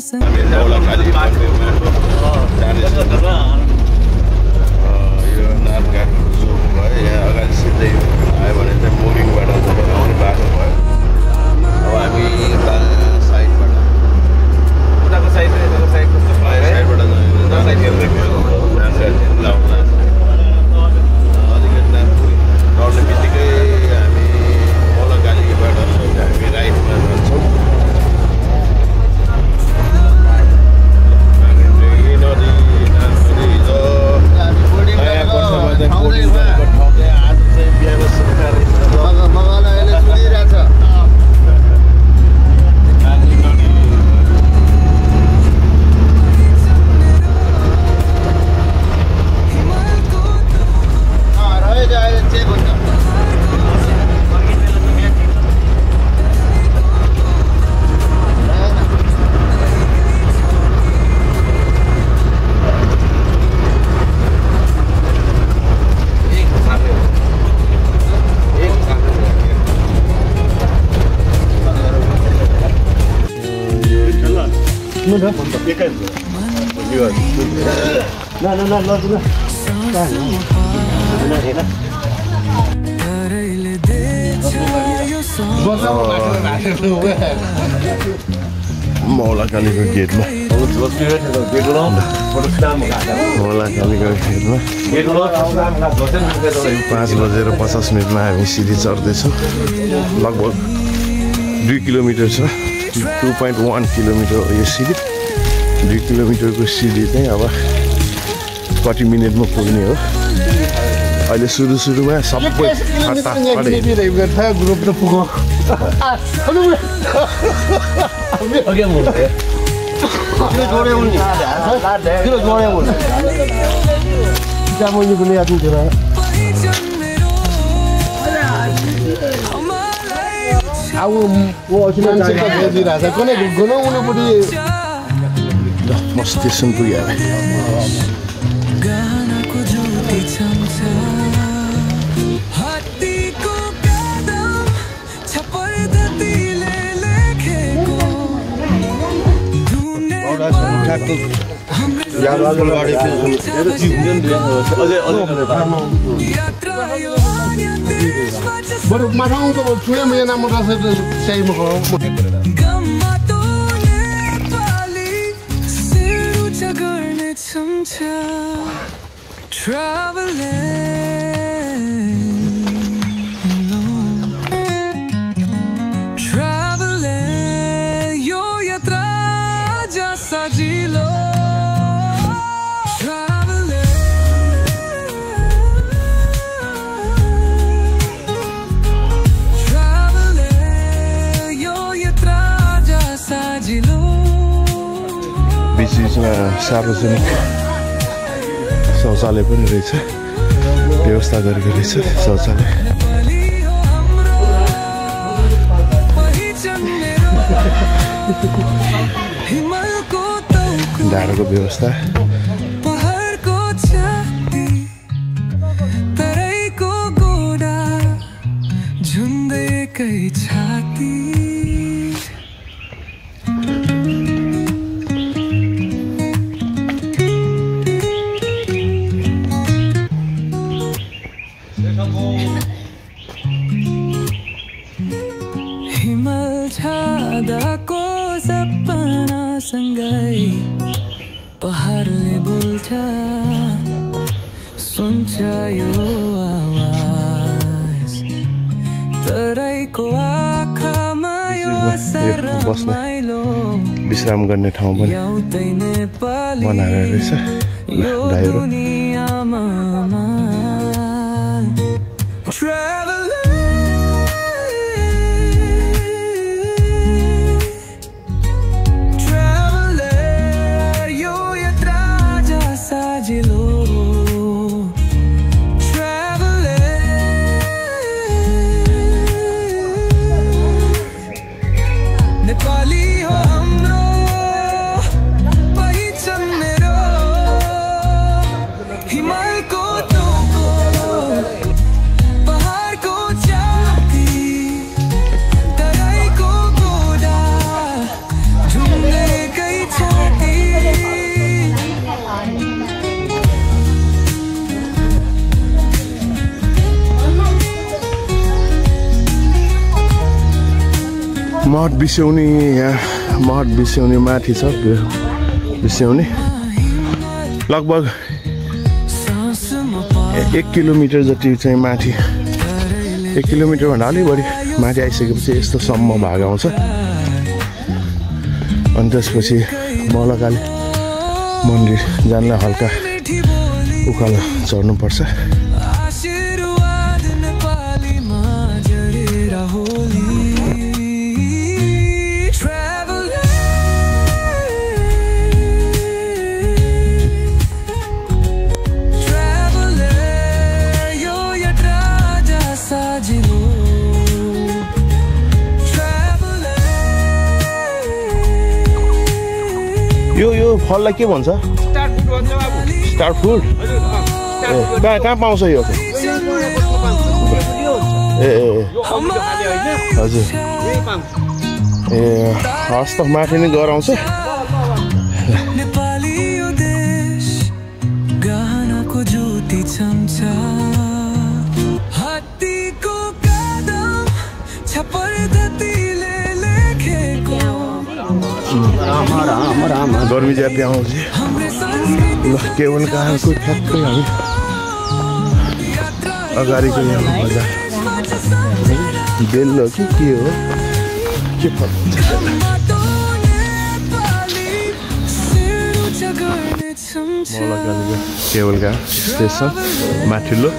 यो नारघाट जो भयो यहाँ अगाडि सिधै आयो भने चाहिँ मोरिङबाट आउने बाटो भयो। अब हामी साइडबाट उताको साइडबाट लड्ने बित्तिकै हामी मौलाकालीबाट हामी राइटमा जान्छौँ। मौलाकालीको गेटमा मौलाकालीको गेटमा 5:50 हामी सिधी चढ्दैछौँ। लगभग 2 किलोमिटर छ, 2.1 किलोमिटर हो यो सिडी। 2 किलोमिटरको सिडी चाहिँ अब कति मिनटमा पुग्ने हो। अहिले सुरुमा सबै ग्रुप पुग्यो मस्त स्टेसन पुग्यो। बरु माथाउँ त छुए मेना मोटा चाहिँ म बिचमा सार्वजनिक शौचालय पनि रहेछ, व्यवस्था गरेको रहेछ शौचालय। डाँडाको व्यवस्था पहाडले बोल्छ सुन्छ यो आवाज तराईको आँखामा यो असर रमाइलो विश्राम गर्ने ठाउँ पनि बनाएर रहेछ यो दुनियाँमा महत बिस्यौनी यहाँ महत बिस्यौनी माथि छ बिस्यौनी लगभग 1 किलोमिटर जति चाहिँ माथि 1 किलोमिटर भन्दा अलि बढी माथि आइसकेपछि यस्तो सम्म भाग आउँछ अनि त्यसपछि मौलाकाली मन्दिर जानलाई हल्का उकालो चढ्नुपर्छ यो फललाई के भन्छ स्टार फ्रुट कहाँ पाउँछ यो ए हजुर ए हस् त माथि नै गराउँछ गर्मी ज्यादै आउँछ ल केवल कहाँको ठ्याक्कै हामी अगाडिको यहाँ बजार बेल कि के हो के मौलाकाली केवलका स्टेसन माथिल्लो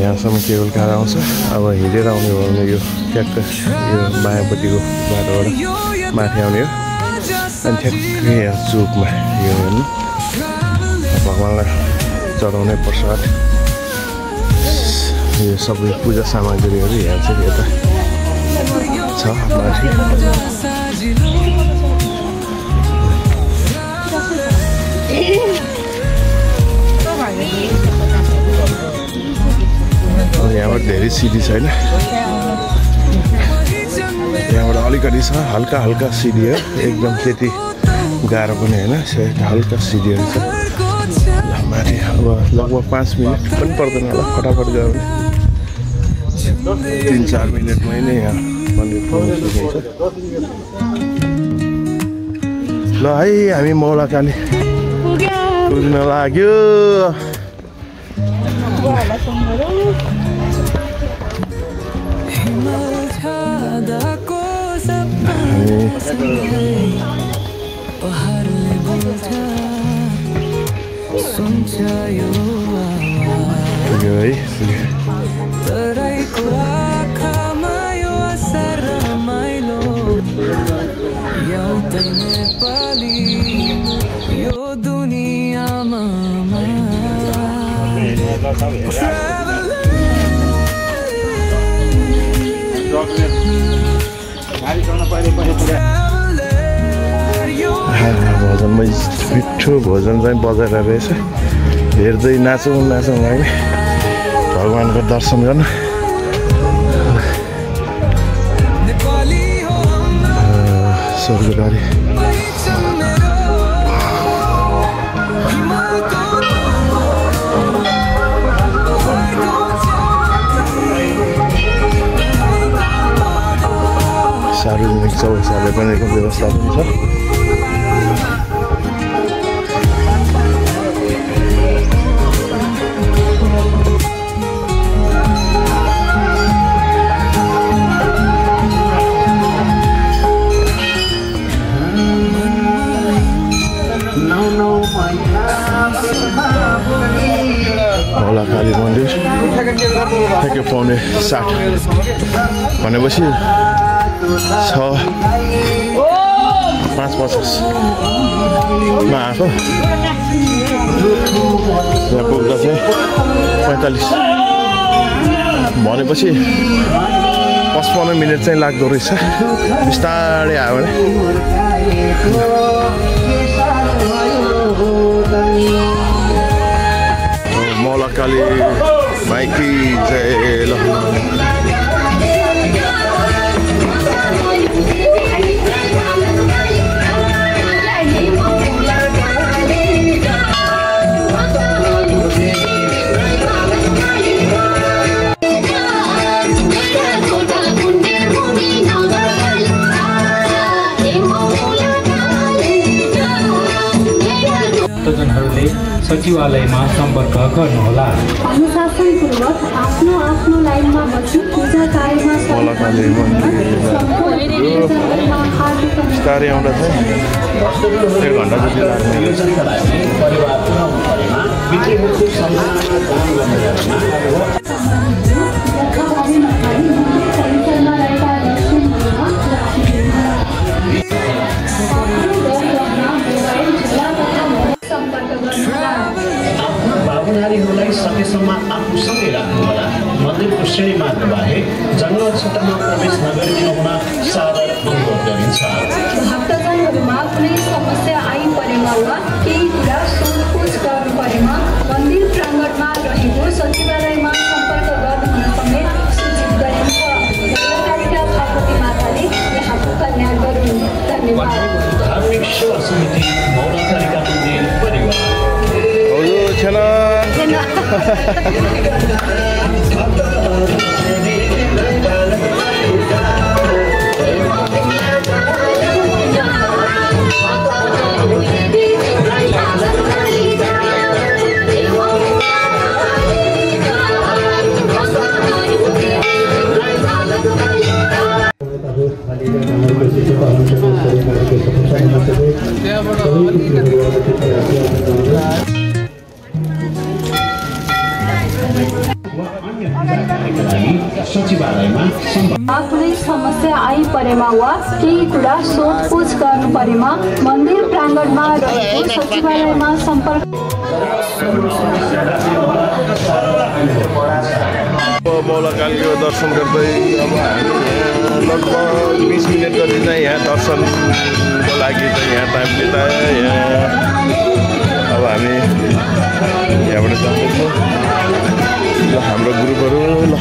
यहाँसम्म केवलका आउँछ अब हिँडेर आउने हो भने यो ट्याक्क यो बायाँपट्टिको बाटोबाट माथि आउने हो अनि ठ्याक्कै यहाँ चोकमा यो हेर्नु भगवान्लाई चढाउने प्रसाद यो सबै पूजा सामग्रीहरू यहाँ चाहिँ यता छ माथि यहाँबाट धेरै सिडी छैन यहाँबाट अलिकति छ हल्का हल्का सिडी हो एकदम त्यति गाह्रो पनि होइन हल्का सिडीहरू छ माथि अब लगभग 5 मिनट पनि पर्दैन होला फटाफट गयो भने 3-4 मिनटमै नै यहाँ मन्दिर पुग्न सकिन्छ ल है हामी मौलाकाली पुग्न लाग्यो भजनमा मिठो भोजन चाहिँ बजाएर रहेछ हेर्दै नाचौँ लागि भगवान्को दर्शन गर्न स्वर्गद्वारी सार्वजनिक चौरस्ताले पनि व्यवस्था पनि छ मौलाकाली मन्दिर ठ्याक्कै 6:45 भनेपछि 5:50 मा आएको यहाँ पुग्दा चाहिँ 45 भनेपछि 55 मिनट चाहिँ लाग्दो रहेछ बिस्तारै आयो भने मौलाकाली माइकी जय ल सचिवालयमा सम्पर्क गर्नुहोला। अनुशासनपूर्वक आफ्नो आफ्नो लाइनमा बसी पूजा कार्यमा बिस्तारै आउँदा चाहिँ 1 घण्टा जति लाग्ने बाबुनारीहरूलाई सकेसम्म आफूसँगै राख्नुहोला। मन्दिरको श्रेणी मार्ग बाहेक जङ्गल क्षेत्रमा प्रवेश नगरिदिनु हुन सादर अनुरोध गरिन्छ। भक्तजनहरूमा कुनै समस्या आइपरेमा वा केही कुरा सोधपुछ गर्नु परेमा मन्दिर प्राङ्गणमा रहेको सचिवालयमा सम्पर्क गर्नुहुन समेत सूचित गरिन्छ। नगरपालिका भगवती माताले यहाँको कल्याण गरून्। धन्यवाद। धार्मिक सेवा समिति मौलाकालिका मन्दिर परिवार। कुनै समस्या आइपरेमा वा केही कुरा सोधपुछ गर्नु परेमा मन्दिर प्राङ्गणमा रहेको सचिवालयमा सम्पर्क। मौलाकालीको दर्शन गर्दै अब हामी लगभग 20 मिनट जति चाहिँ यहाँ दर्शनको लागि चाहिँ यहाँ टाइम बितायो। यहाँ अब हामी यहाँबाट जाँदैछौँ। ल हाम्रो ग्रुपहरू ल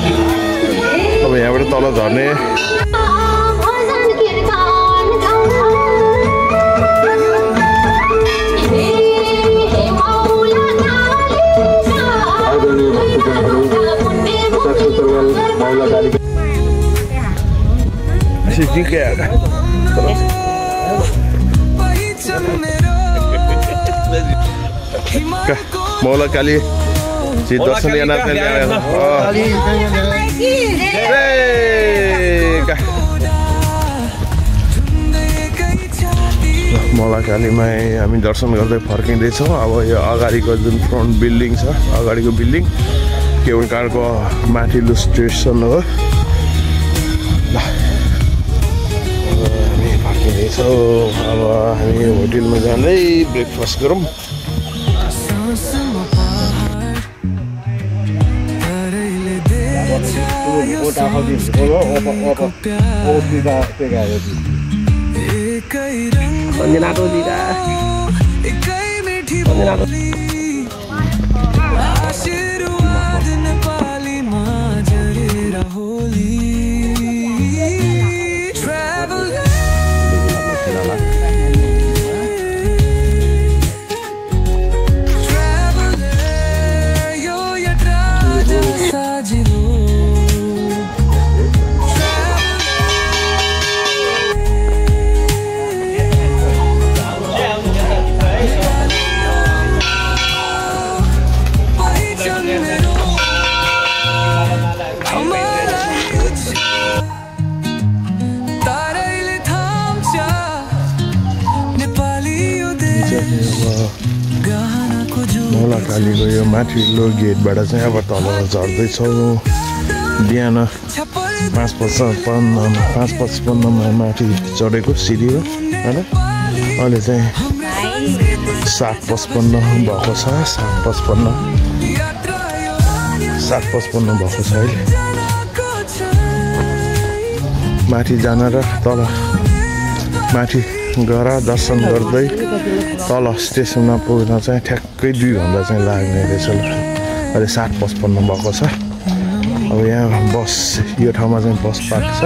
अब यहाँबाट तल झर्ने। मौलाकाली दर्शन मौलाकालीमा हामी दर्शन गर्दै फर्किँदैछौँ। अब यो अगाडिको जुन फ्रन्ट बिल्डिङ छ, अगाडिको बिल्डिङ केवलकारको माथिल्लो स्टेसन हो। हामी फर्किँदैछौँ। अब हामी होटेलमा जाँदै ब्रेकफास्ट गरौँ। मौलाकालीको यो माथिल्लो गेटबाट चाहिँ अब तल झर्दैछौँ। बिहान 5:55मा माथि चढेको सिडी हो होइन। अहिले चाहिँ 7:55 भएको छ। 7:55 भएको छ अहिले। माथि जान र तल माथि गएर दर्शन गर्दै तल स्टेसनमा पुग्न चाहिँ ठ्याक्कै 2 घन्टा चाहिँ लाग्ने रहेछ। अहिले 7:55 भएको छ। अब यहाँ बस, यो ठाउँमा चाहिँ बस पार्क छ।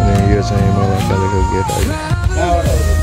अनि यो चाहिँ मौलाकालीको गेट अहिले।